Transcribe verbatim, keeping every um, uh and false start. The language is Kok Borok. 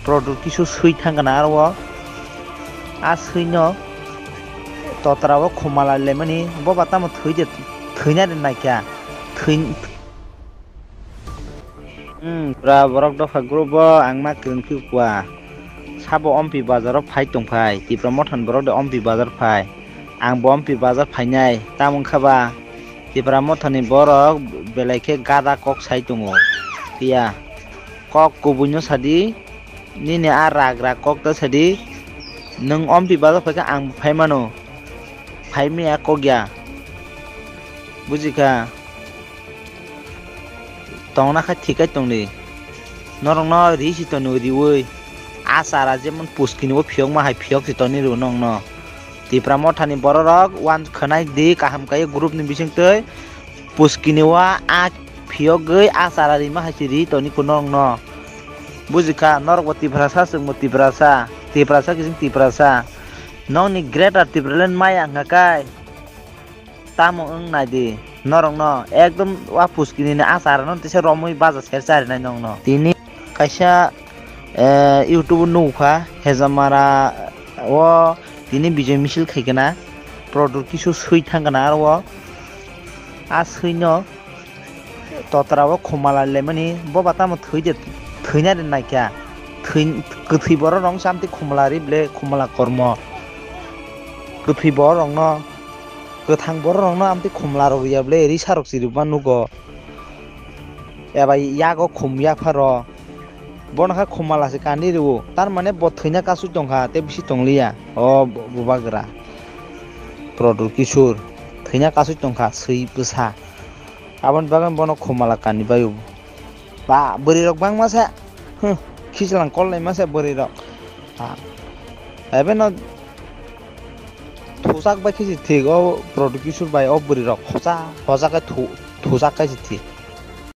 Product kisu swi thangkana aro o. A swino totra o khumala lemani bo ba tamo thwi de, thwina de naikha. Thwi, hmm, pura borok dopha group o ang ma kwrwng khe kua. Sabo Ompi bazar o phai tongphai, Tipra Motha ni borok de Ompi bazar phai. Ang bo Ompi bazar phainai, tamo wngkha ba Tipra Motha ni borok belai khe gada kok sai tongo. Phiya kok kubui no sadi, nini a rak rak kok ta sadi, nwng Ompi bazar phaikha ang phai mano, phai maya kok ya, bujikha, tongna kha thikai tongdi, norok no ri si toni riwi, a chara jemon puskini o phiyok ma hai phiyok si toni rw nong no, Tipra Motha ni borok rok wan khwnai di kaham kai group ni bising twi, puskini o a phiyogwi a chara rima hai se ri toni kho norok no. Bujikha norok bo Tiprasa, chwng bo Tiprasa, Tiprasa kising Tiprasa. Nokni Greater Tipraland maya wngkha kai. Tamo wng nai di norok no ekdom a puskini ni a chara no tisa romwi baja ser chari nai nong no. Tini kaisa, eh, YouTube o nukha Hejamara o tini bijay misil khaikana. Product kisu swi thangkana aro o. A swino totra o khumala lemani bo ba tamo thwi de, thwina de naikha. Thwi, kwthwi borok rok samti khumala ri ble khumala kormo. Kwthwi borok rok no, kwthang borok rok no amti khumala rok ya ble risa rok chirima nugo. Eba yago khum yapharo. Bono kha khumala se kandi rwo. Tar mane bo thwina kasui tongkha, tei bisi tongliya. O bu-, bubagra. Product Kishore. Thwina kasui tongkha, swi bwsa. Aboni bagwi bono khumala kandi baio. Ba, bwrwi rok bangma se. Huh, khichlang kol laima se bwrwi rok. Ha. Ebe no thusak bai khe se thik o Product Kishore bai o bwrwi rok. Hosa, hosa khe thu-, thusak khe se thik.